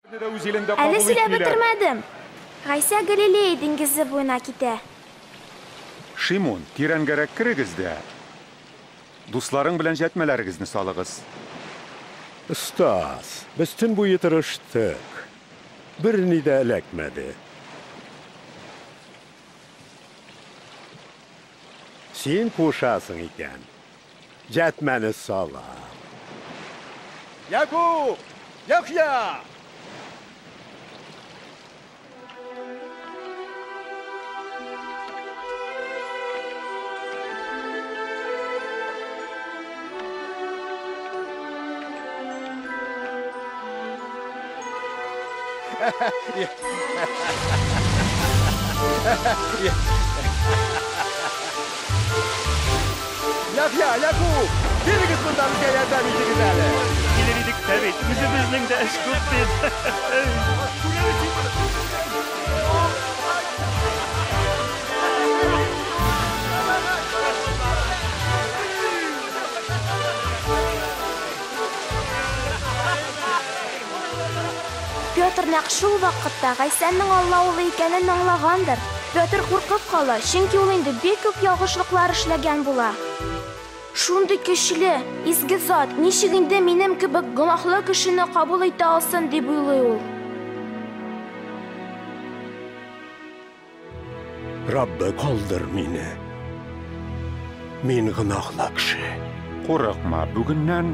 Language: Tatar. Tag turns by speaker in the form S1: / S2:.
S1: Әле сөйләп бетермәдем. Гайсә Галилея диңгезе буена китә.
S2: Шимун, тирәнгәрәк керегез дә, дусларың белән җәтмәләрегезне салыгыз.
S3: Остаз, без төн буе тырыштык, берни дә эләкмәде. Син кушасың икән, җәтмәне салам.
S4: Якуб! Яхъя! Яхъя, Якуб! Килегез монда, безгә ярдәм итегез әле.
S5: Килер идек тә бит, үзебезнең дә эш күп бит.
S1: Петр нәкъ шул вакытта Гайсәнең Алла Улы икәнен аңлагандыр. Петр куркып кала, чөнки ул инде бик күп ялгышлыклар эшләгән була. Шундый көчле, изге зат ничек инде минем кебек гөнаһлы кешене кабул итә алсын, дип уйлый ул.
S3: Раббы, калдыр мине. Мин гөнаһлы кеше.
S2: Курыкма, бүгеннән